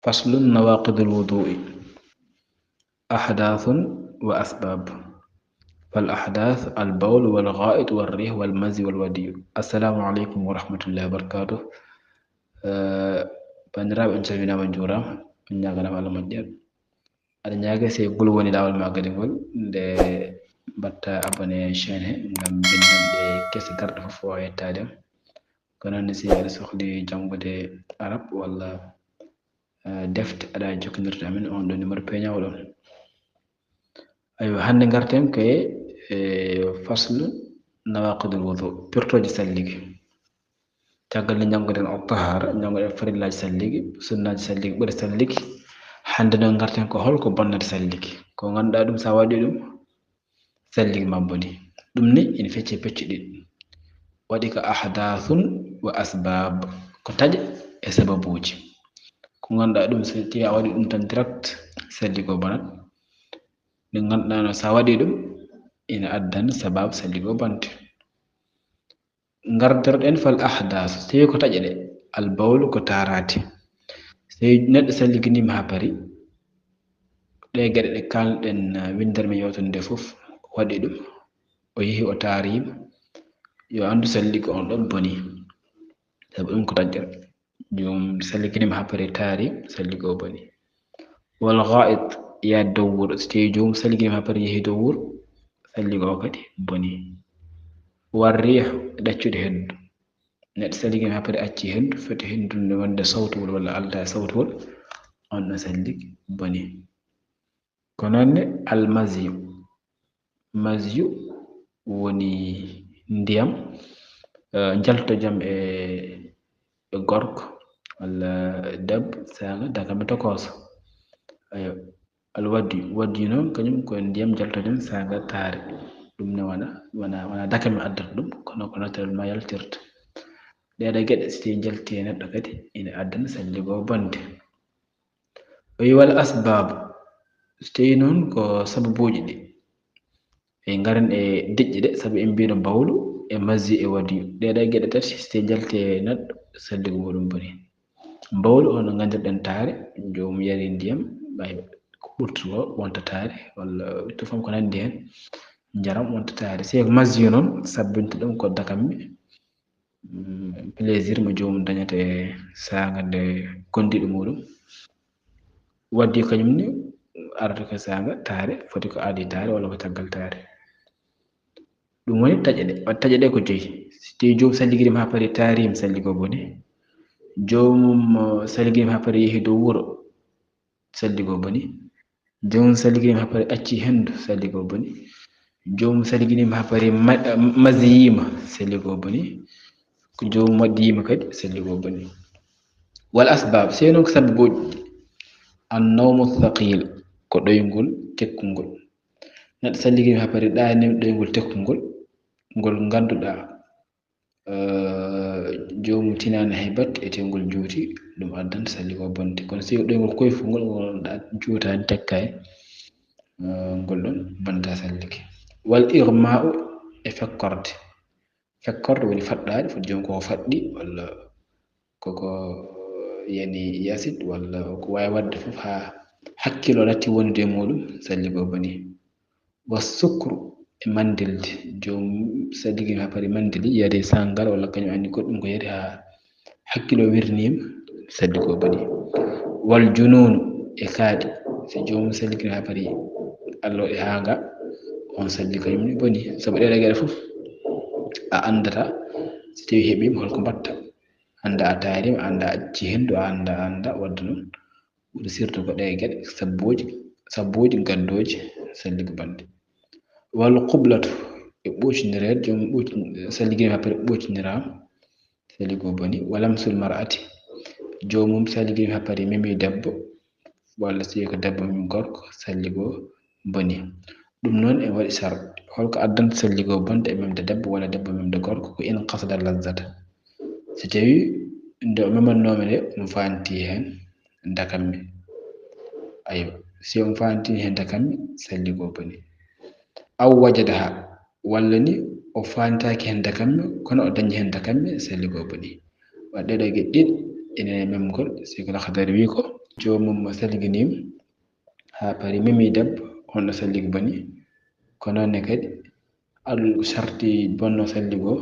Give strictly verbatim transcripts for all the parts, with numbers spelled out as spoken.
فصل: نواقض الوضوء. أحداث وأسباب. فالأحداث: البول والغائط والريح والمذي والودي. السلام عليكم ورحمة الله وبركاته. Eh, banndiraaɓe, on calminaama, on njuuraama, on ñaaganaama Allah moƴƴere. Aɗa ñaage, sey ngol woni laawol ma kadi ngol, nde mbaɗta abonné chaîne he, ngam binndol ɗe kese garɗe fof o yettaade. Kono noon, si aɗa sohli janngude arab walla, eh, defte, aɗa jokkondirde amen on ɗo numéro peeñaawo ɗon. Aywa, hannde ngarten ko e, e faslu nawaqidul wudu, pirtooji salligi. Caggal nde njannguɗen at-tahaara, njannguɗen farillaaji salligi, sunnaaji salligi, ɓure salligi. Hannde noon ngarten ko holko bonnata salligi. Ko ngannduɗaa ɗum, so a waɗii ɗum, salligi ma boni. Ɗum ne ina fecce pecce ɗiɗi. Waɗi ko ahdaasun wa asbaab, ko taƴe e sababuuji. Ko ngannduɗaa ɗum, so tawii a waɗii ɗum tan direct, salligi o bonat. Nde ngannduɗaa no, so a waɗii ɗum, ina addan sabaabu salligi o bonde. Ngartorɗen fal ahdaas, so tawii ko taƴe ɗe, al bawlu ko taaraade. So tawii neɗɗo salliginiima haa paari, ɗe geɗe ɗe kaalɗen, eh, winndere men yawtunde fof, waɗi ɗum, o yehi o taariima, yo anndu salligi on ɗon bonii. Sabu ɗum ko taƴere. Joom salliginiima haa paari, taari, salligi o bonii. Wal ghaa'it, yaade dow wuro. So tawii joom salliginiima haa paari, yehi dow wuro, salligi o kadi bonii. War riih, ɗaccude henndu. Neɗɗo salliginiima haa paari, acci henndu, foti henndu nde wonde sawtuwol walla aldaa sawtuwol, on ɗon salligi bonii. Ko noon ne al maziyu. Maziyu woni ndiyam, eh, njaltojam e, e gorko walla debbo, saanga dakam e tokooso. Ayo, al wadiyu, wadiyu noon, kañum ko ndiyam njaltojam, saanga taari. Ɗum ne wona, wona, wona dakam addata ɗum, kono ko naturellement yaltirta. Ɗee ɗoo geɗe, so tawii njalti e neɗɗo kadi, ina addana salligi o bonde. O wiyi wal asbaabu, so tawii noon ko sababuuji ɗi. En ngaren e diƴƴe ɗe, sabu en mbiino bawlu e maziyu e wadiyu. Ɗee ɗoo geɗe tati, so tawii njalti e neɗɗo, salligi muɗum bonii. Bawlu, on no nganndirɗen taari, joomum yari ndiyam, ɓay ko ɓurti ko wonta taari, walla tufam ko nanndi heen, njaram wonta taari. So ko maziyu noon, sabbinta ɗum ko dakam mi, mm, plaisir mo joomum dañata e saanga nde gondiiɗo muɗum. Wadiyu kañum ne arata ko saanga taari, foti ko aadi taari walla ko caggal taari. Ɗum woni taƴe ɗe. Waɗi taƴe ɗe ko joyi. So tawii joom salliginiima haa paari, taariima, salligi o bonii. Joomum, uh, salliginiima haa paari, yehi dow wuro, salligi o bonii. Joomum salliginiima haa paari, acci henndu, salligi o bonii. Joomum salliginiima haa paari, ma-, maziyiima, salligi o bonii. Ko joomum wadiyiima kadi, salligi o bonii. Wal asbaab, so tawii noon ko sababuuji. An nawmu thaqil, ko ɗoyngol tekkungol. Neɗɗo salliginiima haa paari, ɗaaniima ɗoyngol tekkungol, ngol ngannduɗaa, eh, joomum tinaani hay batte, e tengol juuti, ɗum addan salligi o bonde. Kono so tawii ɗoyngol koyfungol, ngol juutaani, tekkaani, eh, ngol ɗon bonnataa salligi. Wal ighmaa'u, e fekkorde. Fekkorde woni faɗɗaade, foti joom ko faɗɗi, walla koko yani yasid, walla ko waawi waɗde fof haa hakkilo natti wonude e muɗum, salligi o bonii. Wa sukru, e manndilde, joom salliginiima haa paari manndili, yari sangara walla kañum anndi goɗɗum ko yari haa hakkilo wirniima, salligi o bonii. Wal junuunu, e kaaɗi, so joomum salliginiima haa paari allo e haanga, on salligi kañum ne bonii. Sabu ɗee ɗoo geɗe fof a anndataa so tawii heɓiima holko mbaɗta. Anndaa a taariima, anndaa a acci henndu, a anndaa, a anndaa, wadde noon ɓuri sirde ko ɗee geɗe sabuuji, sabuuji gaddooji salligi bonde. Wal qublatu, e ɓoocinireede, joomum ɓooci-, salliginiima haa paari ɓoociniraa, salligi o bonii. Wa lamsul mar'ati, joomum salliginiima haa paari memi debbo, walla so tawii ko debbo memi gorko, salligi o bonii. Ɗum noon ene waɗi sart. Holko addanta salligi o bonde e memde debbo walla debbo memde gorko? Ko in qasada lazzata. So tawii nde o memannoo mi nde, omo faantii heen dakam mi. Aywa, si omo faantii heen dakam mi, salligi o bonii. Aw wajadaha, walla ni o faantaaki heen dakam mi, kono o dañi heen dakam mi, salligi o bonii. Waɗi ɗee ɗoo geɗe ɗiɗi ene memgol, Seykul Akhdari wiyi ko joomum mo salligini mo, haa paari memi debbo, on ɗo salligi boni. Ko noon ne kadi, al sarti bonno salligo,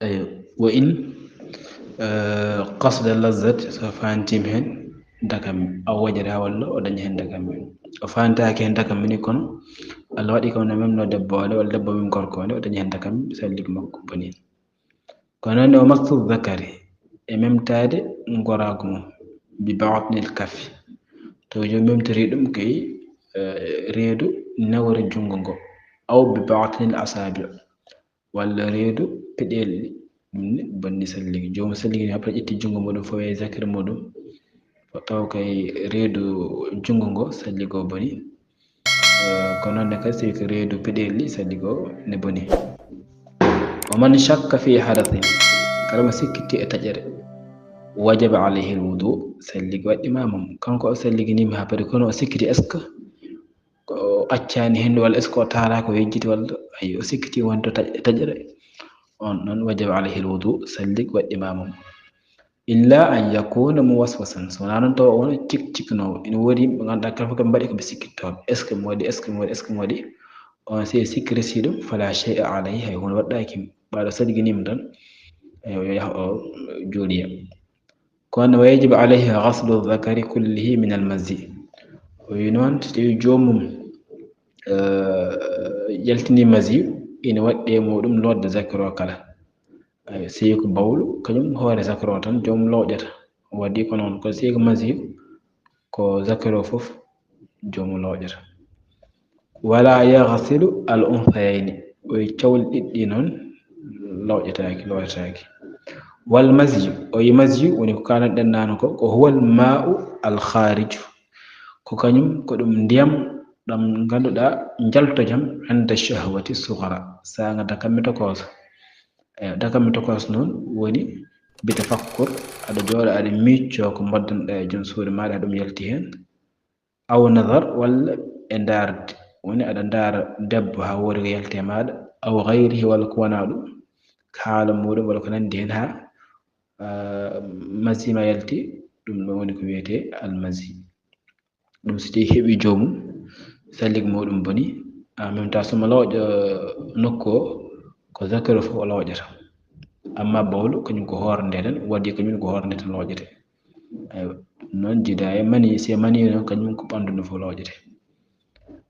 eyo, wa in, eh, qasda lazzat, so faantiima heen dakam, aw wajada, walla o daña heen dakam. O faantaaki heen dakam ni, kono Allah waɗi kam no memno debbo o, walla debbo mem gorko o, o daña heen dakam, salligi makko boni. Kono noon, o massu zakari, e memtaade ngoraagu mum, bi baatnil kafi. Taw joom memtori ɗum kay, eh, reedu newre junngo ngo, aw bi baatnil asaabi, walla reedu peɗeeli, ɗum ne bonni salligi. Joom salligi ne, après ƴetti junngo muɗum, fawi e zakari muɗum, taw kay reedu junngo ngo salligo boni. Eh, kono noon ne kadi, so ko reedu peɗeeli salligo ne boni. Wa man shakka fi hadathin, kala mo sikkiti e taƴere, wajaba alayhi alwudu, salligi waɗɗiima mum. Kanko o salliginiima haa paari, kono o sikkiti est-ce que ko o accaani henndu, walla est-ce que o taaraaka, o yejjiti, walla, ayi, o sikkiti wonto taƴ-, taƴere, on ɗon wajaba alayhi alwudu, salligi waɗɗiima mum. Illa an yakuna muwaswasan, so wonaa noon tawa on cik-, ciknoowo. Ina woodi yimɓe ɓe ngannduɗaa kala fof ko ɓe mbaɗi ko ɓe sikkittooɓe. Est-ce que mi waɗi, est-ce que mi waɗi, est-ce que mi waɗi? On, si sikki resii ɗum, fala shay'a alayhi, hay huunde waɗɗaaki mo. Ɓaaɗo salliginiima tan, eyo, yo yah o jooɗoya. Kono wa yajibu alayhi ghaslu dhakari kullihi min al-mazi. O wi noon, so tawii joomum, eh, yaltinii mazi, ina waɗɗi e muɗum lootde zakari o kala. Ayo, si ko bawlu, kañum hoore zakari o tan joomum looƴata. Waɗi ko noon, ko si ko mazi, ko zakari o fof joomum looƴata. Wala yaghsilu al unthayayni, o wi cawle ɗiɗi ɗi noon looƴataaki, looƴataaki. Wal mazyu, o wi mazyu woni ko kaalanɗen naane ko, ko huwal ma'u al khariju, ko kañum ko ɗum ndiyam ɗam ngannduɗaa njaltojam inda shahwati sughra, saanga dakamme tokooso. Eyo, dakamme tokooso noon woni bi tafakkur, aɗa jooɗa aɗa miiccoo ko mbaddanɗaa e joom suudu maaɗa, ɗum yalti heen. Aw nadar, walla e ndaarde, woni aɗa ndaara debbo haa woodi ko yalti e maaɗa, aw ghayrihi, walla ko wonaa ɗum, haala muɗum walla ko nanndi heen haa, ah, mazi ma yalti, ɗum ɗo woni ko wiyetee almazi. Ɗum so tawii heɓii joomum, salligi muɗum boni, en même temps so mo looƴa nokku o, ko zakari o fof o looƴata. Amma bawlu, kañum ko hoore nde tan, waɗi kañum ko hoore nde tan looƴetee. Aywa, noon jiidaa e mani, si mani noon, kañum ko ɓanndu ndu fof looƴetee.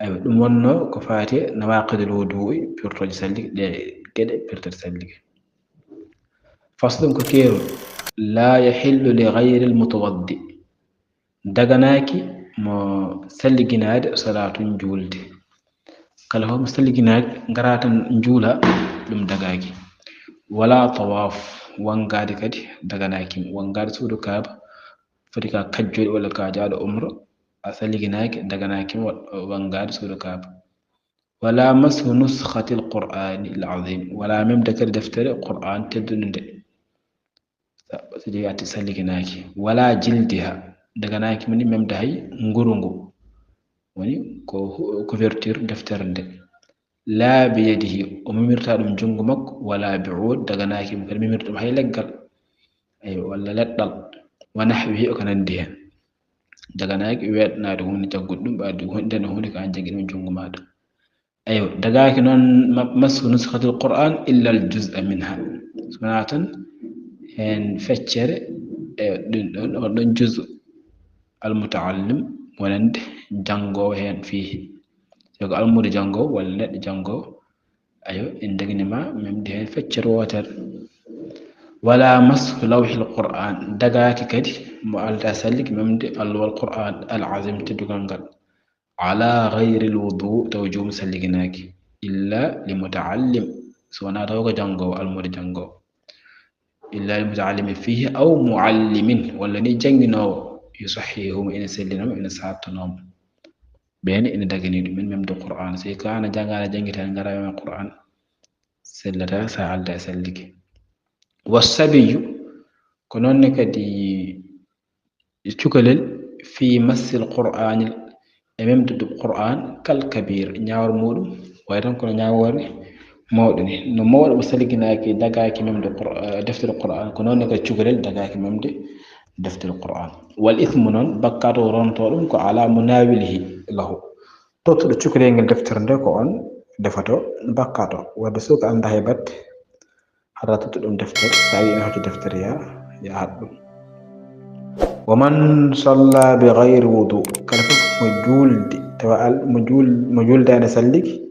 Aywa, ɗum wonnoo ko faati e nawaqidul wudu'i, pirtooje salligi, ɗe geɗe pirtata salligi. Faslun, ko keerol, la yahillu li ghayril mutawaddi. Daganaaki mo salliginaade salaatun juulde. Kala fof mo salliginaade, ngara tan njuula, ɗum dagaaki. Wala tawaaf, wanngaade kadi daganaaki mo. Wanngaade suudu Kaaba, foti ka kajjoɗi walla ka jaaɗo umra, a salliginaaki, daganaaki mo wa-, wanngaade suudu Kaaba. Wala mashu nuskhatil Qur'ani al azim, wala memde kadi deftere Qur'an teddunde nde. Sa-, so tawii a salliginaaki. Wala jildiha, daganaaki mo ni memde hay nguru ngu. Woni ko hu-, couverture deftere nde. La bi yadihi, o memirta ɗum junngo makko, wala bi uud, daganaaki mo kadi memirta ɗum hay leggal. Aywa, walla leɗɗal. Wa nahwihi, e ko nanndi heen. Daganaaki weeɗnaade huunde, jaggude ɗum, ɓaade huunde, nden huunde ko aan jaggi ɗum junngo maaɗa. Aywa, dagaaki noon ma-, massu nuskhatil Qur'an illa al juz'a minha. So wonaa tan heen feccere, e ɗum ɗoon, on ɗoon juz'u al muta'allim, wonande janngoowo heen fiihi. So ko almuudo janngoowo walla neɗɗo janngoowo, aywa, en dagini ma memde heen feccere wootere. Wala mashu lawhil Qur'an, dagaaki kadi mo aldaa salligi memde alluwal Qur'an al azim teddungal ngal. Ala ghayril wudu, taw joomum salliginaaki. Illa li muta'allim, so wonaa taw ko janngoowo, almuudo janngoowo. Illa li muta'allimin fiihi aw mu'allimin, walla ni jannginoowo, yusahhihu mo, ina sellina mo, ina saattanoo mo. Ɓeen ina daganii ɗum en memde Qur'an. So ko aan a janngaa, a janngitaani, ngara mema Qur'an, sellataa so a aldaa e salligi. Wa sabiyyu, ko noon ne kadi cukalel, fi massil Qur'ani, e memdude Qur'an, kal kabir, ñaawre muɗum wayi tan kono ñaawoore mawɗo ni. No mawɗo mo salliginaaki, dagaaki memde Qur-, eh, deftere Qur'an, ko noon ne kadi cukalel dagaaki memde deftere Qur'an. Wal ismu noon, bakkato ronto ɗum ko ala munawilihi lahu. Tottuɗo cukalel ngel deftere nde ko on defato bakkato. Wadde suka anda he batte, hara tottuɗo ɗum deftere, sa yi en hocco deftere ya, ya haɗ ɗum. Wa man salla bi ghayri wudu, kala fof mo juulde, tawa al-, mo juul-, mo juuldani salligi,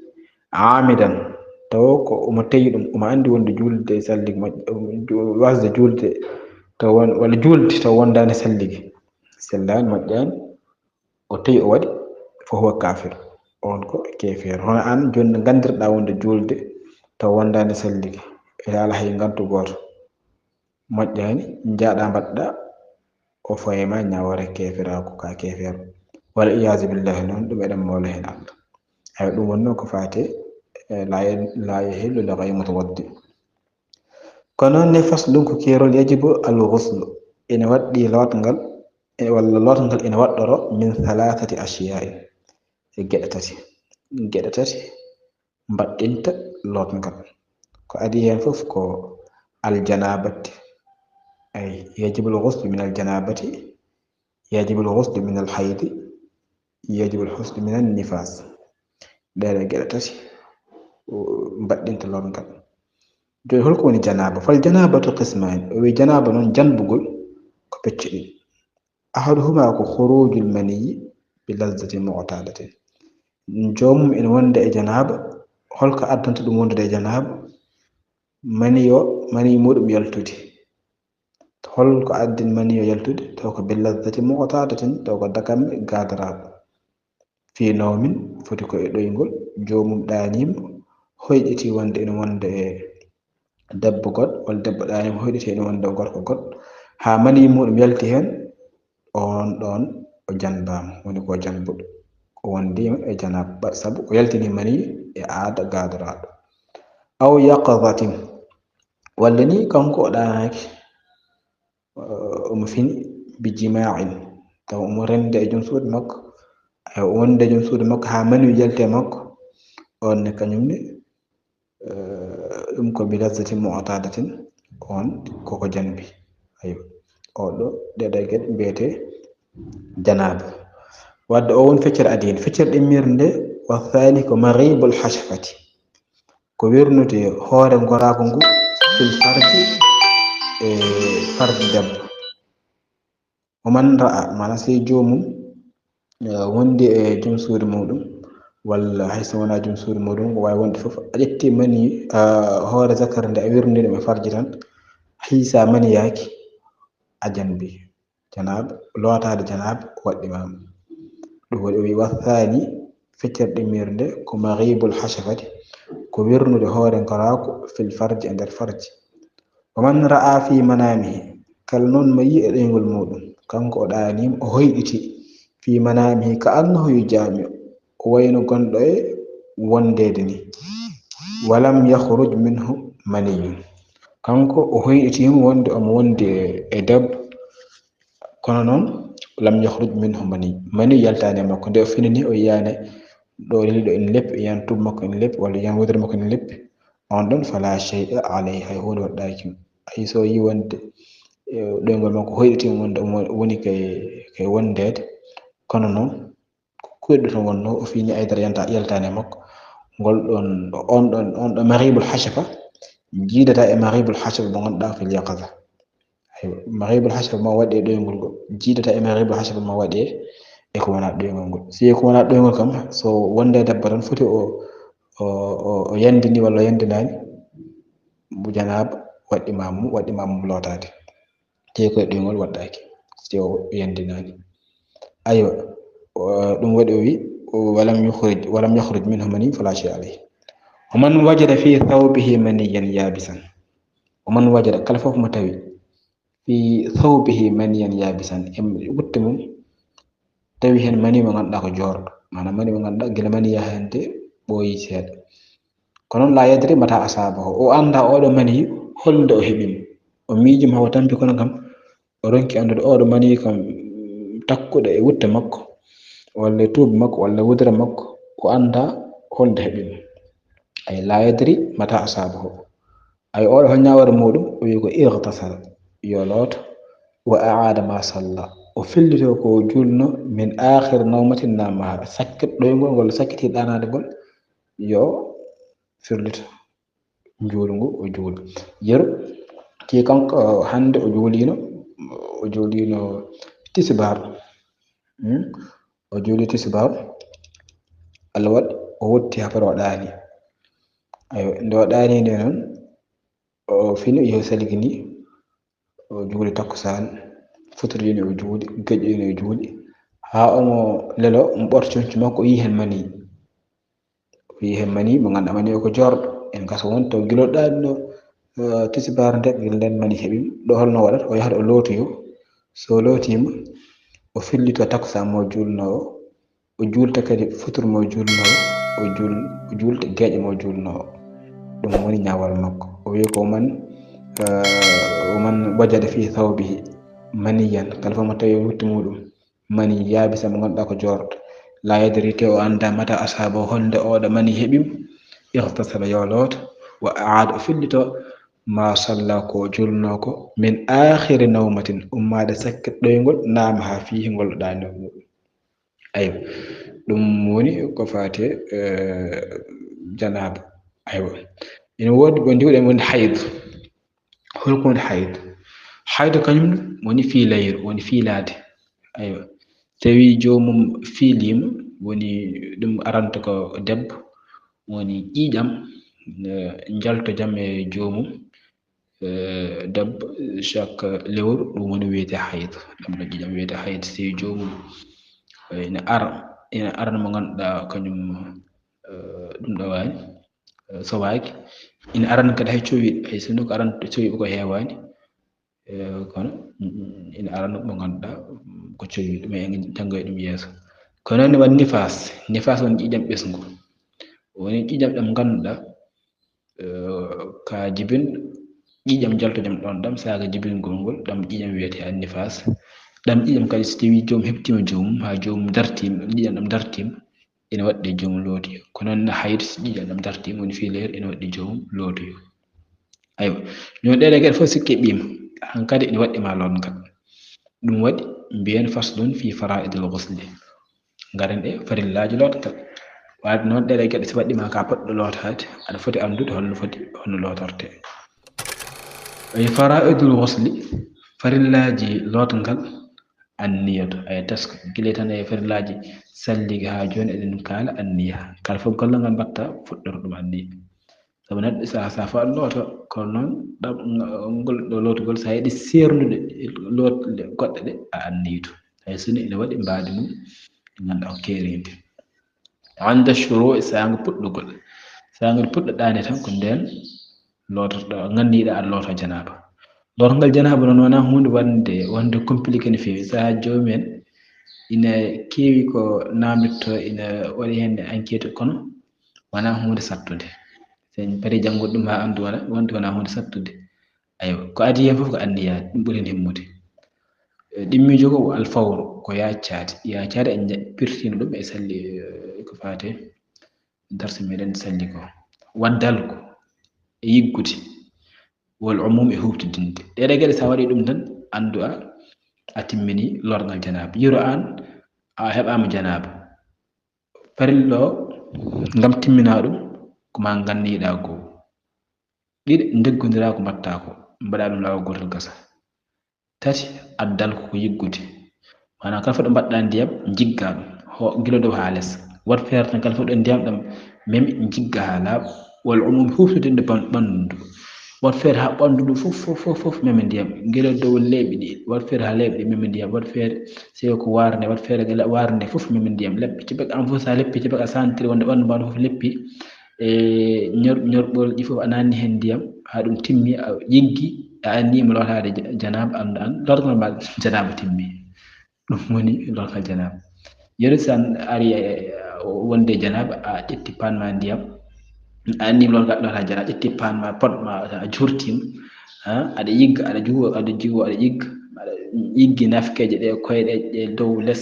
amidan, tawa ko omo tawi ɗum, omo anndi wonde juulde e salli moƴƴ-, wasde juulde taw won-, walla juulde taw wondaani salligi, sellaani, moƴƴaani, o tawi o waɗi, fa huwa kafir, on ko keefeero. Hono aan jooni no nganndirɗaa wonde juulde taw wondaani salligi, ene alaa hay ngantu gooto. Moƴƴaani, njaaɗa mbaɗɗa, o fawi ma ñaawore keeferaaku, ka keefeero. Wal iyaazu billahi, noon ɗum eɗen moola heen Allah. Ayo, ɗum wonno ko faati e la, la yahillu li ghayri mutawaddi. Ko noon ne faslun ko keerol yajibu al ghuslu. Ene waɗɗi lootngal, e walla lootngal ene waɗɗoro min thalathati ashiya'in. E geɗe tati. Geɗe tati mbaɗɗinta lootngal. Ko adii heen fof ko al janabati. Ay, yajibul ghuslu min al janabati, yajibul ghuslu min al haydi, yajibul ghuslu min an nifas. Ɗeɗo geɗe tati, o, mbaɗɗinta lootngal. Jooni holko woni janaba? Fal janabatu qismani. O wi janaba noon janbugol ko pecce ɗiɗi. Ahaduhuma ko khurujul maniyyi bi lazzatin mu'tadatin. Joomum ene wonde e janaba. Holko addanta ɗum wondude e janaba? Mani o, mani muɗum yaltude. Holko addin mani o yaltude? Taw ko bi lazzatin mu'tadatin, taw ko dakam gaadoraaɗo. Fi nawmin, foti ko e ɗoyngol, joomum ɗaaniima, hoyɗiti wonde ene wonde e debbo goɗɗo, walla debbo ɗaaniima hoyɗiti ene wonde e gorko goɗɗo, haa mani muɗum yalti heen, on ɗoon o janbaama, woni ko janbuɗo, o wondiima e janaba, sabu o yaltini mani e aada gaadoraaɗo. Aw yaqazatin, walla ni kanko o ɗaanaaki, eh, omo fini bi jima'in, taw omo rende e joom suudu makko, ay, o wonde e joom suudu makko haa mani yalti e makko, on ne kañum ne, eh, ɗum ko bi lazzatin mu'tadatin, on koko janbi. Ayo, oɗo, ɗeɗo geɗe mbiyete janaba. Wadde o won feccere adii heen. Feccere ɗimmirde nde, wa thani ko maghibul hashafati. Ko wirnude hoore ngoraagu ngu fil farji, e farji debbo. O man ra'a, maanaam sey joomum, eh, wondi e joom suudu muɗum, walla hay so wonaa joom suudu muɗum, o waawi wonde fof, a ƴetti mani, ah, hoore zakar nde a wirnii ɗum e farji tan, hay so a maniyaaki, a janbi. Janaba, lootaade janaba waɗɗimaama. Ɗum waɗi o wi wa thani, feccere ɗimmirde ko maghibul hashafati, ko wirnude hoore ngoraagu fil farji, e nder farji. Wa man ra'a fi manamihi, kala noon mo yi e ɗoyngol muɗum, kanko o ɗaaniima, o hoyɗiti, fi manamihi ka annahu yujami'u, o wayno gonɗo e wondeede ni. Wa lam yakhruj minhu maniyun. Kanko o hoyɗitiima wonde omo wondi e, e debbo, kono noon lam yakhruj minhu mani. Mani yaltaani e makko. Nde o fini ni o yiyaani ɗo lili ɗo ene leppi, yiyan tuubu makko ene leppi, walla yiyan wudere makko ene leppi. On ɗon fala shay'a alayhi, hay huunde waɗɗaaki mo. Hay so yi wonde, eh, ɗoyngol makko hoyɗitiima wonde omo woni kay, kay wondeede. Kono noon, ko kuuɗe ɗo tan wonno, o fini haydara yanta-, yaltaani e makko. Ngol ɗon, on ɗon, on ɗon maghibul hashafa, jiidata e maghibul hashafa mo ngannduɗaa fil yaqaza. Aywa, maghibul hashafa ma waɗi e ɗoyngol ngol, jiidata e maghibul hashafa ma waɗi e ko wonaa ɗoyngol ngol. Si ko wonaa ɗoyngol kam, so wonde e debbo tan foti o, o, o, o yandini walla o yandinaani, mo janaba waɗɗimaama mum, waɗɗimaama mum lootaade. Te ko e ɗoyngol waɗɗaaki, si o yandinaani. Aywa, o, ɗum waɗi o wi, o, walam yukhrij, walam yakhruj minhu mani fala shay'a alayhi. Wa man wajada fi thawbihi maniyan yabisan. Wa man wajada, kala fof mo tawi, fi thawbihi maniyan yabisan, e wutte mum, tawi heen mani mo ngannduɗaa ko joorɗo, maanaam mani mo ngannduɗaa gila mani yaha heen de ɓooyi seeɗa. Ko noon, la yadri mata asabahu, o anndaa oɗo mani holnde o heɓi mo. O miiji mo hawa tampi kono kam, o ronki anndude oɗo mani kam takkuɗo e wutte makko, walla e tuubi makko, walla e wudere makko, o anndaa holnde heɓi mo. Ay, la yadri mata asabahu. Ay, oɗo hol ñaawere muɗum, o wi ko ightasala, yo looto, Wa aada ma salla, o fillito ko o julno, min akhir nawmatin namaha, sakkit ɗoyngol ngol, sakkiti ɗanaade ngol, yo fillito njuulu ngu o juuli. Yeru, ki kanko, hannde o juulino, o juulino tisibaar. Hmm? O juuli tisibaar, Allah waɗi o wotti haa faro o ɗaani. Ayo, nde o ɗaani nde noon, o fini, yo salgini, o juuli takkusaan, fotorjini o juuli, geƴƴini o juuli, haa omo lelo, mo ɓorti conci makko, o yii heen mani. O yii heen mani, mo ngannduɗaa mani o ko joorɗo. En kaso won to gilo ɗaanno, eh, tisibaar nde, gila nden mani heɓi. Ɗo holno waɗata? O yahat o lootoyo. So lootiima, o fillito takkusaan mo juulnoo o, o juulta kadi fotur mo juulnoo o, o juul-, o juulta geeƴa mo juulnoo o. Ɗum woni ñaawal makko. O wiyi ko man, eh, o man wajada fi thawbihi maniyan, kala fof mo tawi wutte muɗum mani yaabisa mo ngannduɗaa ko joorɗo. La yadri, te o anndaa, mata asaba, holnde oɗo mani heɓim, ightasala, yo looto, wa aada, o fillito, ma salla, ko o julnoo ko, min akhiri nawmatin, ummaade sakkit ɗoyngol, namaha, fihi, ngol o ɗaani e muɗum. Aywa, ɗum woni ko faati e, eh, janaaba. Aywa, ina woodi ko ndiwɗen woni hayd. Hol ko woni hayd? Hayd kañum woni fiilayru, woni fiilaade. Aywa, tawi joomum fiiliima, woni ɗum aranta ko debbo, woni ƴiiƴam, eh, njaltojam e joomum, eh, debbo, chaque lewru, ɗum woni wiyetee hayd. Ɗum ɗo ƴiiƴam wiyetee hayd, si joomum, eh, ina ara, ina arana mo ngannduɗaa kañum, eh, ɗum ɗo waani, eh, sowaaki. Ina arana kadi hay cowiiɗo, hay sinno ko aranta cowiiɓe ko heewaani. Eh, kono, mm, ina arana mo ngannduɗaa, mm, ko cowiiɗo, mais en janngoy ɗum yeeso. Kono noon won nifaas. Nifaas won ƴiiƴam ɓesngu. Woni ƴiiƴam ɗam ngannduɗaa, eh, ka jibin ƴiiƴam jaltojam ɗon ɗam, saaga jibingol ngol, ɗam ƴiiƴam wiyetee an nifaas. Ɗam ƴiiƴam kadi so tawii joom heɓtiima joomum, haa joomum dartiima, ɗam ƴiiƴam ɗam dartiima, ina waɗɗi joomum lootoyo. Ko noon hayd, so ƴiiƴam ɗam dartiima, woni fiilayru, ina waɗɗi joomum lootoyo. Aywa, jooni ɗeɗe geɗe fof sikke ɓiima, hankadi ina waɗɗi ma lootngal. Ɗum waɗi mbiyen faslun fi fara'idil ghusli. Ngaren e farillaaji lootngal. Waade noon ɗeɗe geɗe so waɗɗi ma ka poɗɗo lootaade, aɗa foti anndude holno foti, holno lootorte. E fara'idul ghusli, farillaaji lootngal, anniyatu, ay tasko, gila tan e farillaaji salligi haa jooni eɗen kaala anniya. Kala fof golle ngal mbaɗta fuɗɗoro ɗum anniya. Sabu neɗɗo sa, sa faɗ looto, kono noon ɗam, ngol ɗo lootugol, sa yiɗi seerndude loot-, goɗɗe ɗe, a anniyitu. Hay sinno ina waɗi mbaadi mum, ngannduɗaa ko keerindi. Anda shuru, saanga puɗɗugol. Saanga puɗɗo ɗaane tan ko ndeen loototo, nganndiɗaa aɗa loota janaaba. Lootngal janaaba noon wonaa huunde wonde, wonde compliqué no feewi. Sahaa joomum en ina keewi ko naamndotoo, ina waɗi heen enquête, kono wonaa huunde sattunde. So en parii janngude ɗum haa anndu wona, wonde wonaa huunde sattunde. Aywa, ko adii heen fof ko anniya, ɗum ɓuri heen himmude. E, ɗimmiijo ko alfawru, ko yaacaade. Yaacaade en nja-, pirtiino ɗum e salli, e, ko faate darsi meɗen salli ko. Waddal ko e yiggude, wal umum e huuɓtidinde. Ɗeɗe geɗe so a waɗii ɗum tan, anndu a, a timmini lootngal janaaba. Yeru aan, a heɓaama janaaba. Farilla o, ngam timminaa ɗum, ko maa nganndiɗaa goo. Ɗiɗi, ndeggondiraa ko mbaɗtaa ko, mbaɗaa ɗum laawol gootal gasa. Tati, addal ko ko yiggude. Maanaam, kala fof ɗo mbaɗɗaa ndiyam, njiggaa ɗum, ho-, gila dow haa les. Waɗ feere tan, kala fof ɗo ndiyam ɗam memi, njiggaa haa laaɓa. Wal umum, huuɓtidinde ban-, ɓanndu ndu. Waɗ feere haa ɓanndu ndu fof, fof, fof, fof memi ndiyam. Gila dow leeɓi ɗi, waɗ feere haa leeɓi ɗi memi ndiyam. Waɗ feere, so ko waarnde, waɗ feere gila waarnde fof memi ndiyam. Leɓɓe ceɓɓe, aan fof so a leppii ceɓɓe, a sentir wonde ɓanndu maa fof leppi. E ñor-, ñorɓolji fof a naatni heen ndiyam, haa ɗum timmi, a yiggi, a anniima lootaade ja-, janaaba, anndu aan, lootngal ma janaaba timmi. Ɗum woni lootngal janaaba. Yeru so a arii, e, wonde janaaba, a ƴetti paan ma ndiyam, a anniima lootngal, lootaade janaaba, a ƴetti paan ma, pot ma, a juurtiima, ha, aɗa yigga, aɗa juwo, aɗa juwo, aɗa yigga, aɗa yiggi nafkeeje ɗe, koyɗe ɗe dow les,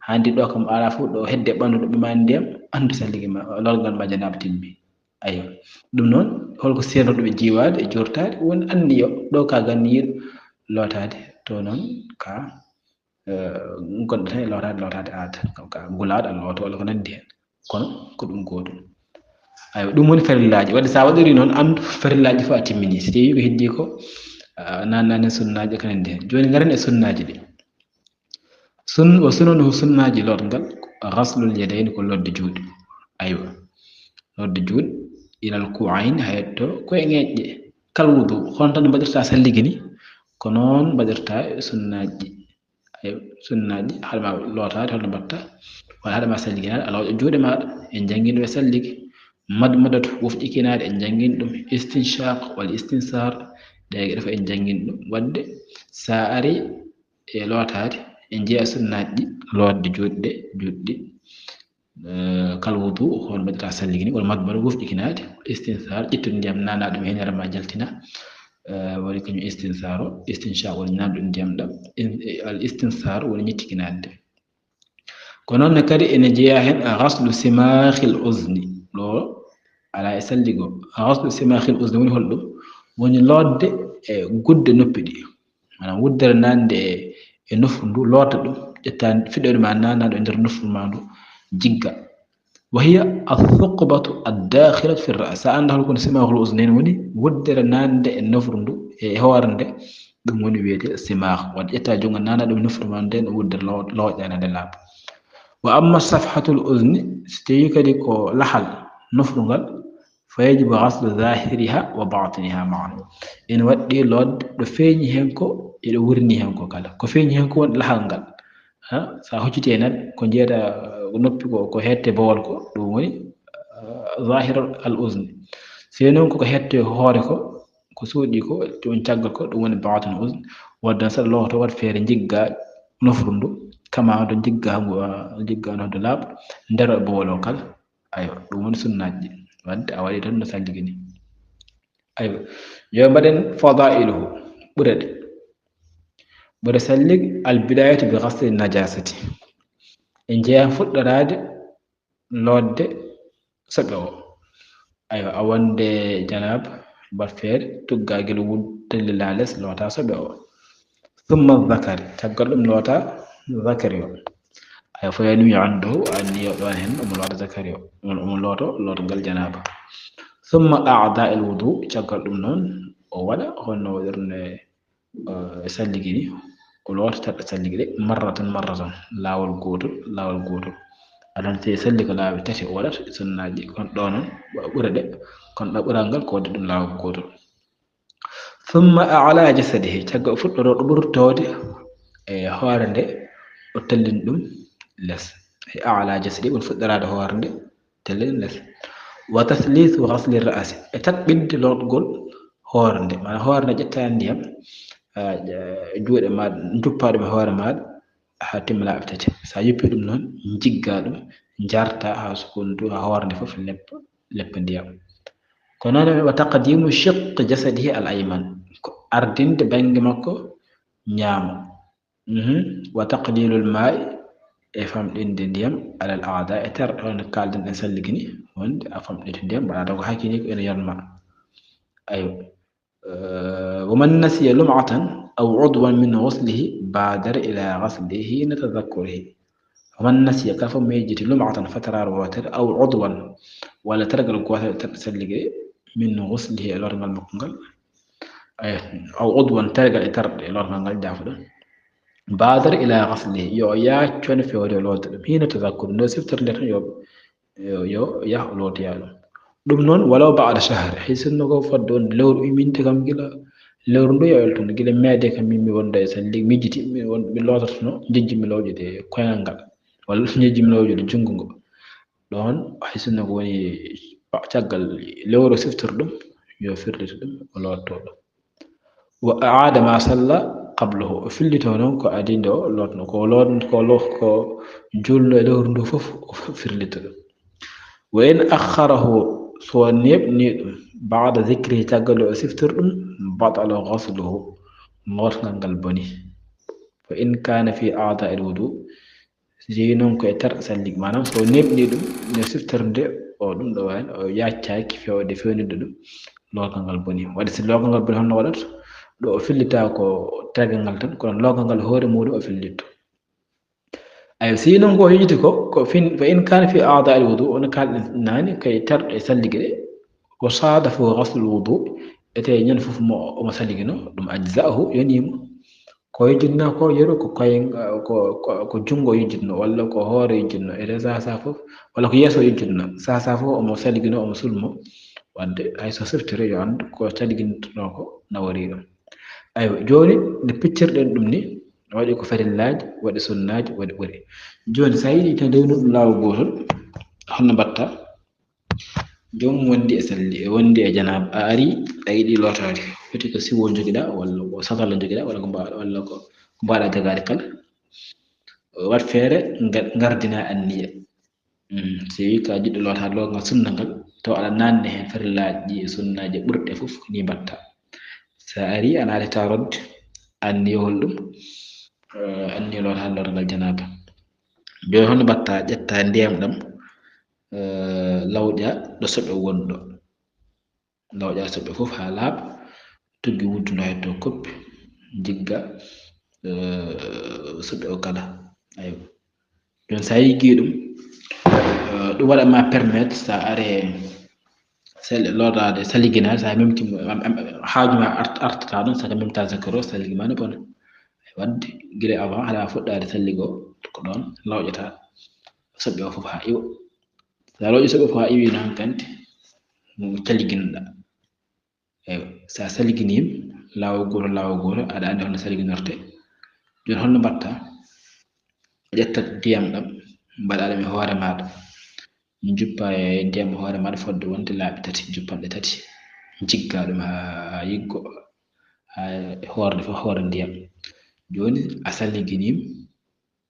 hanndi ɗo kam alaa fof ɗo hedde ɓanndu ɗo ɓe ma ndiyam, anndu salligi ma, lootngal ma janaaba timmi. Aywa. Ɗum noon, holko seernoɗo ɓe jiiwaade e joortaade? Woni anniya, ɗo ka ganniyiiɗo lootaade, To noon ka gonɗo tan e lootaade lootaade aada, ka gulaaɗo a looto walla ko nanndi heen, kono ko ɗum gootum. Aywa, ɗum woni farillaaji. Wadde so a waɗiri noon, anndu farillaaji fof a timmini. So tawii ko heddii ko naannaani sunnaaji e ko nanndi heen. Jooni ngaren e sunnaaji ɗi. Sun wa sunanuhu, sunnaaji lootngal, ghaslul yadayni, ko lootde juuɗe. Aywa, lootde juuɗe ilal ku'ayni, haa yetto koye ŋeeñɗe. Kal wudu, hono tan mbaɗirta salligi ni, ko noon mbaɗirta e sunnaaji. Aywa, sunnaaji, haɗa ma lootaade, holno mbaɗta? Walla haɗa ma salliginaade, a looƴa juuɗe maaɗa, en njanngii ɗum e salligi. Madmadatu, wofƴikinaade, en njanngii ɗum. Istinshaq walla istinsaar, ɗee geɗe fof en njanngii ɗum. Wadde so a arii e lootaade, en njeyaa sunnaaji ɗi, lootde juuɗe, juuɗe, kal wudu, hono mbaɗirta salligi ni, walla madmada, wofƴikinaade, istinsaar, ƴettude ndiyam, naana ɗum heen, yara ma jaltina, woni kañum istinsaar o, istinshaq, woni naanɗum ndiyam ɗam, al istinsaar, woni ñiccikinaade. Ko noon ne kadi ene jeyaa heen ghaslu simaakhil uzni, ɗo alaa e salligo, ghaslu simaakhil uzni woni holɗum? Woni lootde e gudde noppi ɗi. Maanaam, wuddere naatnde e, e nofru ndu, loota ɗum, ƴetta fiɗoyde ma naatnaaɗo e nder nofru ma ndu, jigga. Wa hiya athuqbatu ad-dakhilatu fi ar-ra's. So a anndaa hol ko woni simaakhul uznayn woni, wuddere naatnde e nofru ndu, e hoore nde, ɗum woni wiyetee simaakh. Wadde ƴetta junngo naatnaa ɗum e nofru ma nde, no wuddere lo-, looƴaande nde laaɓa. Wa amma safhatul uzni, so tawii kadi ko lahal nofru ngal, fa yajibu ghaslu zahiriha wa batiniha ma'an. Ene waɗɗii lootde ɗo feeñi heen ko e ɗo wurnii heen ko kala. Ko feeñi heen ko woni lahal ngal. Ha, so a hucciti e neɗɗo, ko njiyata noppi ko, ko heedte bowal ko, ɗum woni, ah, zahir al uzni. So noon ko ko heedte hoore ko, ko suuɗii ko, ɗum caggal ko, ɗum woni batin uzn. Wadde so a loototo, waɗ feere njigga nofru ndu, kama hoto njigga ngu, ah, njigga no hoto laaɓa, nder bowal o kala. Aywa, ɗum woni sunnaaji ɗi. Wadde a waɗi tan no salligi ni. Aywa, yo mbaɗen fadailuhu, ɓure ɗe. Ɓure sallig, al bidayatu bi ghasli najasati. En njeyaa fuɗɗoraade lootde soɓe o. Aywa, a wonde janaaba, mbaɗ feere, tugga gila wudde lila les, loota soɓe o. Thumma zakari, caggal ɗum loota zakari o. Ay, fa yanwi andahu, anniya ɗoon heen, omo loota zakari o. Omo, omo looto, lootngal janaaba. Thumma a'da'il wudu, caggal ɗum noon, o waɗa, honno waɗirnoo, eh, salligi ni, o loota terɗe salligi ɗe, marratan, marratan, laawol gootol, laawol gootol. Aɗa anndi so salli ko laabi tati o waɗata, sunnaaji, kono ɗo noon, ɓure ɗe, kono ɗo ɓural ngal ko waɗde ɗum laawol gootol. Thumma a'la jasadihi, caggal o fuɗɗoroo ɗo ɓurtoode e hoore nde, o tellini ɗum les. E a'la jasadihi, woni fuɗɗoraade hoore nde, tellini les. Wa tathliithu ghasli ra'si, e taɓɓinde lootgol hoore nde. Maanaam hoore nde ƴettaa ndiyam, a, juuɗe ma, njuppaa ɗum e hoore maaɗa, haa timma laabi tati. So a yuppii ɗum noon, njiggaa ɗum, njartaa haa sukundu, haa hoore nde fof leppa, leppa ndiyam. Ko noon wa taqdimu shiqqi jasadihi al ayman, ko ardinde bannge makko ñaamo. Mhm. Wa taqlilul maa'i, e famɗinde ndiyam, alal a'da, e terɗe, hono kaalden ɗen salligi ni, wonde a famɗinte ndiyam, mbaɗa ko hakkini ko ene yonma. Aywa. Eh, wa man nasiya lum'atan aw udwan min ghuslihi badara ila ghaslihi hina tadhakkurihi. Wa man nasiya, kala fof miijiti, lum'atan, fataraaru wootere, aw udwan, walla tergal gootal e terɗe salligi ɗe, min ghuslihi, e lootngal makko ngal. Ay, aw udwan, tergal e terɗe e lootngal ngal, jaafoɗon. Badara ila ghaslihi, yo o yaac cone feewde o loota ɗum. Hina tadhakkuri, nde o siftori nde tan yo, yo, yo yah o lootoya ɗum. Ɗum noon, walaw ba'da shahr, hay sinno ko fodde wonde lewru, imminde kam gila lewru ndu yo eltude, gila meede kam min mi wonda e salli, miijiti mi won, mi loototono, njejji mi lawƴude koyngal ngal, walla njejji mi lawƴude junngo ngo. Ɗoon, hay sinno ko woni caggal lewru siftori ɗum, yo firlito ɗum, o lootto ɗum. Wa a'ada ma salla qablahu, o fillito noon ko adii nde o lootno, ko loot-, ko lo-, ko juulno e lewru ndu fof, o firlito ɗum. Wa in akhkharahu, so o neeɓni ɗum, ba'da dhikrihi, caggal nde o siftori ɗum, batala ghasluhu, lootngal ngal boni. Fa in kana fi a'da'il wudu, so jeyi noon ko e terɗe salligi, maanaam so o neeɓni ɗum, nde siftori nde, o ɗum ɗo waani, o yaaccaaki feewde feewnude ɗum, lootngal ngal boni. Waɗi si lootngal ngal boni, holno waɗata? ɗo o fillita ko tergal ngal tan, kono logal ngal hoore muɗum o fillitto. Ay, si non ko yejjiti ko, ko fin, fa in kana fi a'dha'il wudu, on kalɗen nani kay terɗe sallige ɗe, wa sadafu ghaslul wudu, ete ñande fof mo, omo saligino, ɗum ajza'ahu, yonimo. Ko yejjitno ko yeru ko koye, ko, ko, ko junngo yejjitno, walla ko hoore yejjitno, ete sasa fof, walla ko yeeso yejjitno, sasa fof omo saligino, omo sulmo, wadde hay so siftiri yo anndu ko saligintono ko nawori ɗum. Aywa, jooni nde piccirɗen ɗum ni, waɗi ko farillaaji, waɗi sunnaaji, waɗi ɓuri. Jooni, so a yiɗi tan rewnude ɗum laawol gootol, holno mbaɗta? Joomum wondi e salli, wondi e janaaba, a ari, a yiɗi lootaade. Foti ko siwo njogiɗaa, walla ko satala njogiɗaa, walla ko mba-, walla ko, ko mbaɗa jagaade kala. Waɗ feere, nga-, ngardina anniya. Mm, so tawi ko a jiɗɗo lootaade lootgol sunna ngal, taw aɗa naatni heen farillaaji ɗi e sunnaaji ɓurɗe fof, ko nii mbaɗta. So a arii, a naatata rokde anniyowol ɗum, eh, anniya lootaade lootgol janaaba. Jooni, hono mbaɗta? Ƴetta ndiyam ɗam, eh, lawƴa ɗo soɓe woni ɗo. Lawƴa soɓe fof haa laaɓa, tuggi wuddu no heddo koppi, njigga, eh, soɓe o kala. Aywa. Jooni, so a yiggii ɗum, eh, ɗum waɗat ma permettre so a aree sel-, lootaade, saliginaade, so a memti mo, am, am, haaju ma art-, artata ɗum, so a memta zakaro, saligi ma ne bona. Wadde, gila avant, haɗa fuɗɗaade salligo, ko ɗoon lawƴata soɓe o fof haa iwa. So a lawƴi soɓe o fof haa iwi noon, kanti mo saliginoɗa. Eywa, so a saliginiima, laawol gooto, laawol gooto, aɗa anndi holno saliginortee. Jooni, holno mbaɗta? A ƴettat ndiyam ɗam, mbaɗa ɗam e hoore maaɗa. Njuppa e ndiyam e hoore maaɗa fodde wonde laabi tati, njuppanɗe tati. Njigga ɗum haa, haa yiggo, haa hoorde fof hoore ndiyam. Jooni, a saliginiima,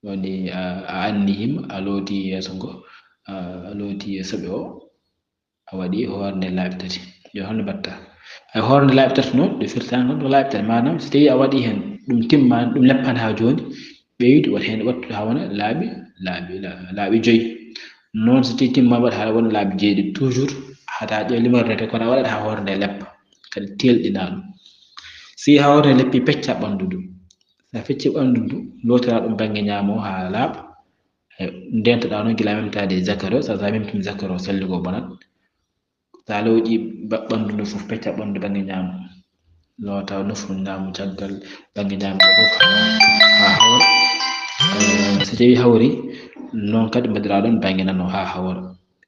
woni a, a anniyiima, a looti yeeso ngo, a, a looti soɓe o, a waɗi hoore nde laabi tati. Jooni, holno mbaɗta? Ay, hoore nde laabi tati noon, ɗum firtaani noon ko laabi tati. Maanaam, so tawii a waɗii heen, ɗum timmaani, ɗum leppaani haa jooni, ɓeydu, waɗ heen, waɗtu haa wona laabi, laabi, la-, laabi joyi. Noon, so tawii timmaani, waɗ haa wona laabi jeeɗiɗi. Toujours, haɗa ƴeewa limorɗe, kono a waɗat haa hoore nde leppa. Kadi teelɗinaa ɗum. Si haa hoore nde leppi, pecca ɓanndu ndu. So a feccii ɓanndu ndu, lootiraa ɗum bannge ñaamo haa laaɓa. Ndeentoɗaa noon gila a memtaade zakaro, so a memtiima zakaro, salligo bonat. So a lawƴii ba-, ɓanndu ndu fof, pecca ɓanndu bannge ñaamo. Loota nofru ñaamo caggal bannge ñaamo fof haa hawra. Eh, so tawii hawri, noon kadi mbaɗiraa ɗoon bannge nano haa hawra.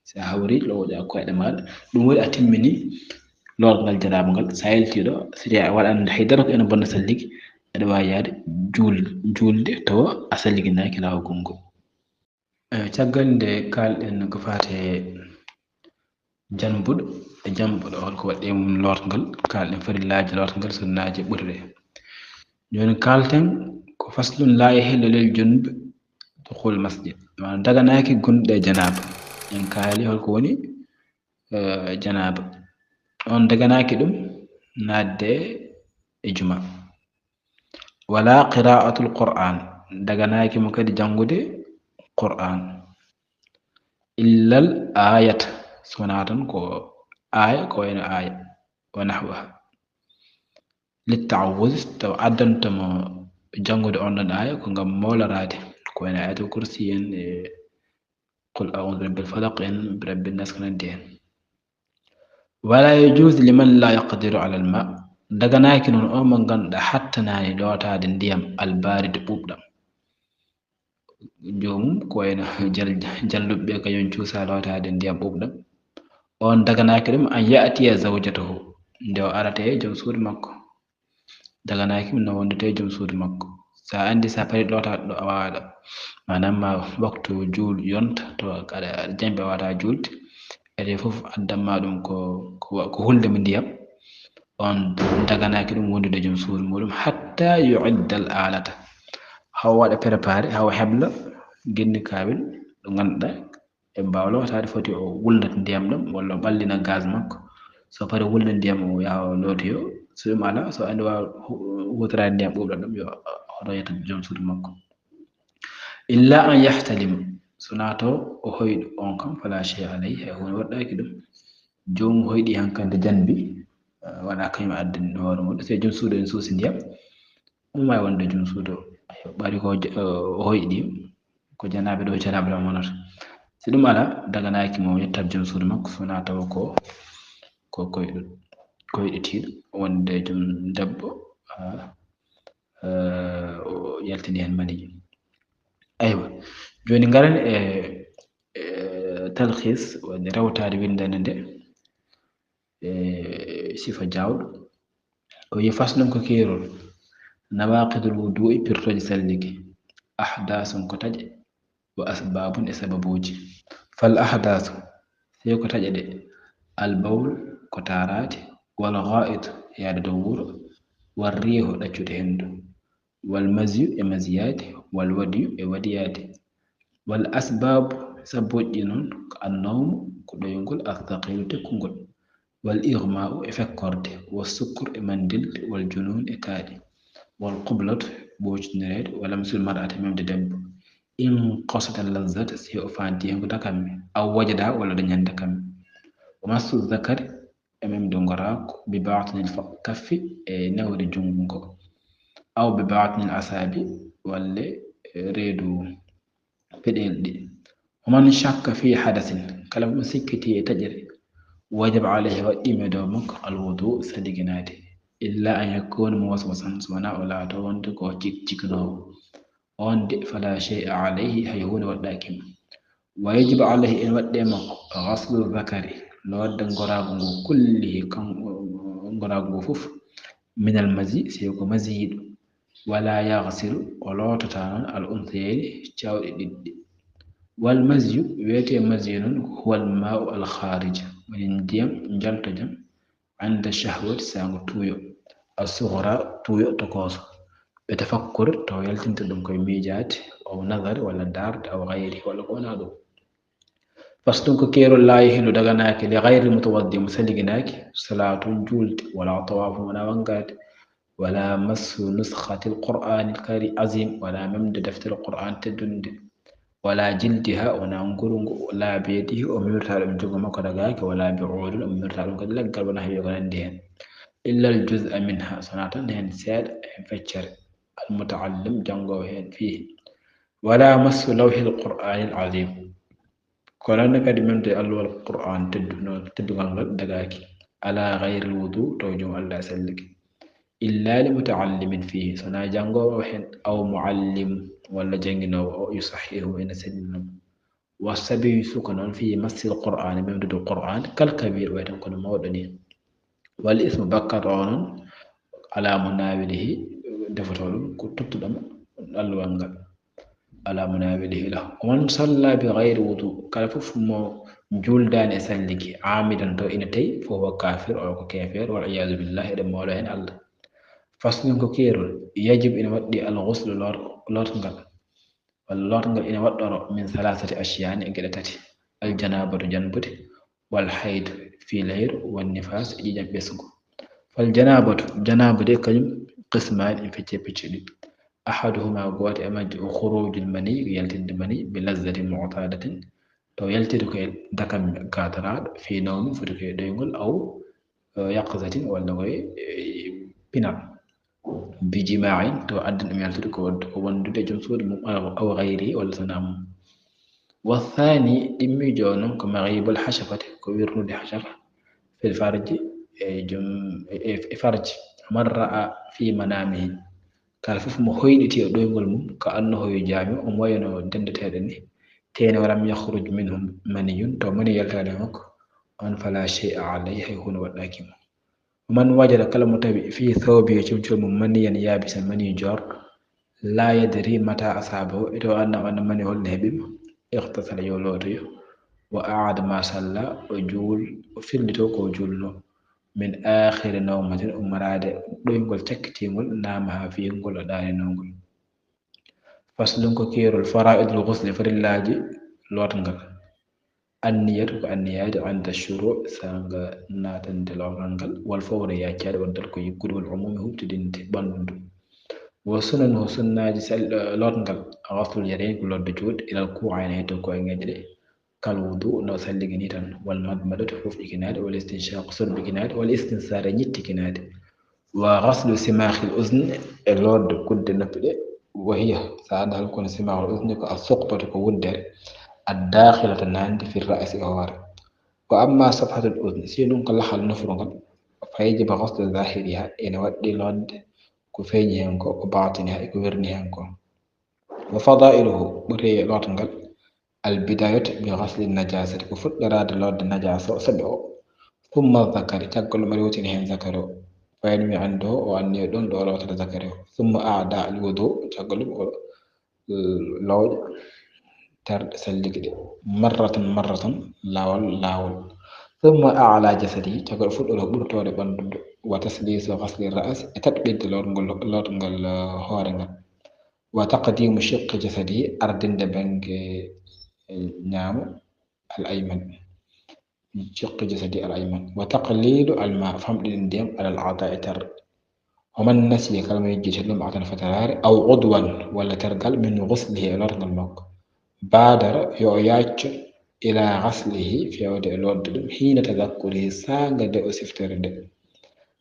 So a hawri, lawƴaa koyɗe maaɗa. Ɗum waɗi a timmini lootgol janaaba ngal. So a yaltii ɗo, so tawii a waɗaani hay dara ko ene bonna salligi, aɗa waawi yahde juul-, juulde tawa a salliginaaki laawol ngol. Eh, caggal nde kaalɗen ko faati e janbuɗo e jambuɗo, holko waɗi e mum lootgol, kaalɗen farillaaji lootgol, sunnaaji ɓurɗe. Jooni kaalten ko faslun laa yahillu lil junubi dukhul masjid. Maanaam daganaaki gonɗo e janaaba. En kaali holko woni, eh, janaaba. On daganaaki ɗum naatde e juma. Wala qira'atul Qur'an, daganaaki mo kadi janngude Qur'an. Illal ayata, so wonaa tan ko aaya, ko wayno aaya, wa nahwaha. Litta'awwuz, taw addanta mo janngude on ɗon aaya, ko ngam mooloraade, ko wayno Ayatul Kursi en e Qul a'udhu bi rabbil falaq en, bi rabbin nas, ko nanndi heen. Wala yajuzu liman la yaqdiru ala al ma, daganaaki noon o mo ngannduɗaa hattanaani lootaade ndiyam al barid ɓuuɓɗam. Joomum ko wayno jal-, jalluɓe ɓe kañum cuusa lootaade ndiyam ɓuuɓɗam. On daganaaki ɗum an ya'tiya zawjatahu, nde o arata e joom suudu makko. Daganaaki mo no wondude e joom suudu makko. So a anndi so a parii lootaade ɗo a waawaɗo. Maanaam ma waktu juul yonta to aɗa, aɗa jambi a waawataa juulde. Ete fof addan ma ɗum ko, ko wa-, ko hulde mo ndiyam. On daganaaki ɗum wondude e joom suudu muɗum hatta yu'idda al alata. Haw waɗa préparé, haw hebla genni kaawel ɗo ngannduɗaa e mbaawa lootaade foti o wulnata ndiyam ɗam walla o ɓallina gaz makko. So parii wulna ndiyam o yaha o lootoyo. So ɗum alaa, so andi waawa hu-, huutoraade ndiyam ɓuuɓɗam ɗam yo hoto yetta joom suudu makko. Illa an yahtalima, so wonaa taw o hoyɗi on kam, fala shay'a alayhi, hay huunde waɗɗaaki ɗum. Joomum hoyɗi hankadi janbi, wona kañum addani ɗum hoore mum. So joom suudu en suusi ndiyam, ɗum waawi wonde joom suudu o ɓari ko o hoyɗi, ko janaaɓe ɗo janaaɓe ɗo wonata. Si ɗum alaa, daganaaki mo yettat joom suudu makko, so wonaa tawa ko ko koyɗo koyɗitiiɗo wonde joom debbo o yaltini heen mani. Aywa, jooni ngaren e talxiis, woni rewtaade winndande nde e sifa jaawɗo. O yi faslun ko keerol. Nawaqidul wudu'i, pirtooji salligi. Ahdaasun ko taƴe, wa asbaabun e sababuuji. Fal ahdaasu, sey ko taƴe ɗe, al bawl ko taaraade, wal ghaa'it yaade dow wuro, wal riihu ɗaccude henndu, wal mazyu e maziyaade, wal wadyu e wadiyaade. Wal asbaabu, sabuuji noon ko an nawmu ko ɗoyngol, al thaqiilu tekkungol, wal ighmaa'u e fekkorde, was sukru e manndilde, wal junuun e kaaɗi, wal qublatu ɓoocinireede, wa lamsul mar'ati memde debbo, in qasada lazzata si o faanti heen ko dakamme, aw wajada walla dañan dakamme. Wa massu zakari e memde ngoraagu, bi baatinil kaffi e newre junngo ngo, aw bi baatinil asaabi walla reedu peɗeeli ɗi. Wa man shakka fi hadasin, kala mo sikkiti e taƴere, wajaba alayhi waɗɗiima dow makko al wudu saliginaade, illa an yakuna muwaswasan, so wonaa o laato wonde ko cik cikinoowo. On de fala shay'a alayhi, hay huunde waɗɗaaki mo. Wa yajibu alayhi, ene waɗɗe makko, ghaslu dhakari, lootde ngoraagu ngu kullihi, kan ngoraagu ngu fof, minal mazi, si ko maziyiɗo. Wala yaghsilu, o lootataa noon al unsayayni, cawɗe ɗiɗi. Wal mazyu, wiyetee mazyu noon, huwal maa'u al kharij, woni ndiyam njaltojam, inda shahwati, saango tuuyo, as sughra, tuuyo tokooso, be tafakkur, taw yaltinta ɗum koye miijaade, aw nazar, walla ndaarde, aw ghayri, walla ko wonaa ɗum. Faslun ko keerol, laa yahillu daganaaki, li ghayril mutawaddi mo saliginaaki, salaatun juulde, wala tawaafun wonaa wanngaade, wala massu nuskhatil qur'aanil kari azim, wala memde deftere qur'aan teddunde, wala jildiha wonaa nguru ngu, laa biyadihi o mimirta ɗum junngo makko dagaaki, wala bi uudin o mimirta ɗum kadi leggal wonaa heɓi ko nanndi heen, illa al juz'a minha, so wonaa tan heen seeɗa heen feccere, al muta'allim janngoowo heen fiihi. Wala massu lawhil qur'aanil azim. Ko noon kadi memde alluwal qur'aan tedduno teddungal ngal dagaaki, ala ghayril wudu, taw joom Allah sellike, illa li muta'allimin fiihi, so wonaa janngoowo heen, aw muallim walla jannginoowo o, yusahhihu ene sellina mo. Wa sabiyu suka noon, fi massil qur'aani memdude qur'aan, kal kabir waytan kono mawɗo ni. Wal ismu bakkat o noon ala munawilihi, defotoo ɗum ko tottuɗo mo alluwal ngal. Ala munawilihi lahu. Wa man salla bi ghayri wudu, kala fof mo juuldaani e salligi, amidan taw ina tawi, fa huwa kafir, o ko keefeer, wal iyaazu billah, eɗen moolo heen Allah. Faslun ko keerol, yajib ina waɗɗi al ghuslu lootngal, walla lootngal ina waɗɗoro min salasati ashyaani e geɗe tati, al janabatu janbude, wal hayd fii layru, wan nifaas e ƴiiƴam ɓesngu. Fal janabatu, janaba de kañum qismaani e fecce pecce ɗiɗi. Ahaduhuma gooto e majje o khurujul mani ko yaltinde mani bi lazzatin mu'tadatin taw yaltiri ko e dakamme gaatoraaɗo fii nawmi foti ko e ɗoyngol aw yaqzatin walla ko e pinal. Bi jima'in taw addan ɗum yaltude ko wondude e joom suudu mum aw ghayri walla so wonaa mum. Wa thani ɗimmiijo o noon ko maghibul hashafati ko wirnude hashafa fil farji e joom e farji. Man ra'a fi manamihi kala fof mo hoyɗiti e ɗoyngol mum ka annahu yujami'u omo wayno denndeteeɗo ni. Tene walam yakhruj minhu maniyun taw mani yaltaani e makko on fala shay'a alayhi hay huunde waɗɗaaki mo. Wa man wajada kala mo tawi fi thawbihi e comcol mum maniyan yabisan mani joorɗo la yadri mata asabahu e taw annda on mani holno heɓi mo. Ightasala yo lootoyo wa a'ada ma salla o juul o fillito ko juulno. Min akhiri nawmatin ummorade ɗoyngol cakkitingol namaha fii ngol o ɗaninongol. Faslun ko keerol fara'idul ghusli farillaaji lootngal. Anniyatu ko anniyaade inda shuru' saanga naatande lootngal ngal wal fawru yaaccade wontal ko yiggude wal umumi huɓtidinde ɓanndu. Wa sunanuhu sunnaaji lootngal ghaslul yadayni ko lootde juuɗe ilal ku'ayni hedde koyngeeje ɗe. كالوضوء no salligi ni tan, والمضمضة fofɗikinaade, والاستنشاق sorɓikinaade, والاستنثار e ñittikinaade. وغسل سماخ الأذن e lootde kudde noppi ɗe, وهي so a anndaa hol ko woni سماخ الأذن ko الثقبة ko wuddere, الداخلة naatnde في الرأس e hoore. وأما صفحة الأذن si noon ko lahal nofru ngal, فيجب غسل ظاهرها ene waɗɗi lootde ko feeñi heen ko, وباطنها e ko wirni heen ko. وفضائله ɓuri lootngal, البداية بغسل النجاسة ko fuɗɗoraade lootde najaasa o soɓe o, ثم الذكر caggal ɗum aɗa wowtina heen zakari o, فينوي عنده o anniya ɗum ɗo lootata zakari o, ثم أعضاء الوضوء caggal ɗum o lowƴa terɗe salligi ɗe, مرة مرة laawol laawol, ثم أعلى جسده caggal ɗum fuɗɗoto ɓurtoode ɓanndu ndu, وتثليث غسل الرأس e taƴɓinde lootngol lootngal hoore ngal. وتقديم شق جسده ardinde bannge ñaamo الأيمن شق جسده الأيمن وتقليل الماء famɗinde ndiyam على الأعضاء terɗe ومن نسي kala mo yejjiti ɗum عادة fotiraare أو عضوا walla tergal من غسله e lootngal makko بادر yo o yaacco إلى غسله feewde e lootde ɗum حين تذكره saanga nde o siftori nde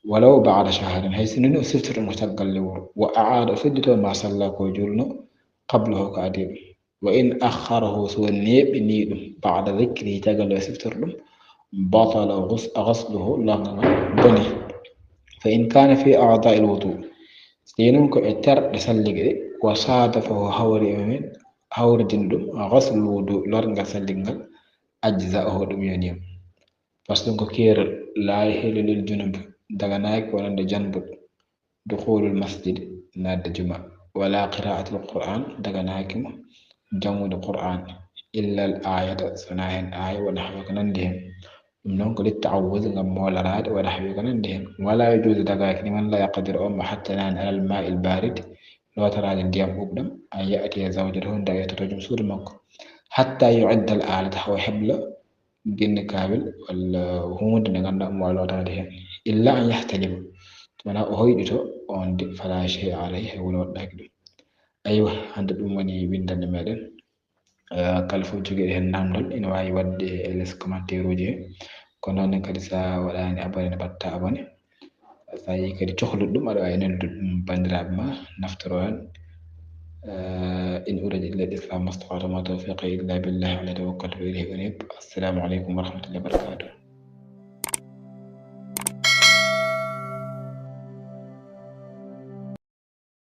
ولو بعد شهر hay sinno ni o siftori ɗum ko caggal lewru وأعاد o feddito ما صلى ko julno قبله ko adii ɗum وإن أخره so neeɓinii ɗum بعد ذكره caggal nde o siftori ɗum بطل غسله lootngal ngal bonii فإن كان في أعضاء الوضوء si noon ko e terɗe salligi ɗe وصادفه hawri e mum hawridini ɗum غسل الوضوء lootngal salligi ngal أجزأه ɗum yonii mo. فصل ko keerol لا يحل للجنب daganaaki wonande janbuɗo دخول المسجد naatde juma ولا قراءة القرآن daganaaki mo janngude Qur'aan إلا الآية so wonaa heen aaya ونحو ko nanndi heen. Ɗum noon ko للتعوذ ngam mooloraade ونحو ko nanndi heen. ولا يجوز dagaaki لمن لا يقدر on mo hattanaani على الماء البارد lootoraade ndiyam ɓuuɓɗam أن يأتي زوجته nde o yettoto joom suudu makko حتى يعد الآلة haa o hebla genne kaawel walla huunde nde ngannduɗaa omo waawi lootaade heen إلا أن يحتلم so wonaa o hoyɗito on de فلا شيء عليه hay huunde waɗɗaaki ɗum. Aywa hannde ɗum woni winndannde meɗen. Kala fof jogiiɗo heen naamndal ene waawi waɗde e les commentaire uji he. Ko noon ne kadi so a waɗaani abonné ne mbaɗta abonné. So a yii kadi cohluɗo ɗum aɗa waawi noddude ɗum banndiraaɓe ma naftoro heen. إن أريد إلا الإصلاح ما استطعت وما توفيقي إلا بالله عليه توكلت وإليه أنيب. السلام عليكم ورحمة الله وبركاته.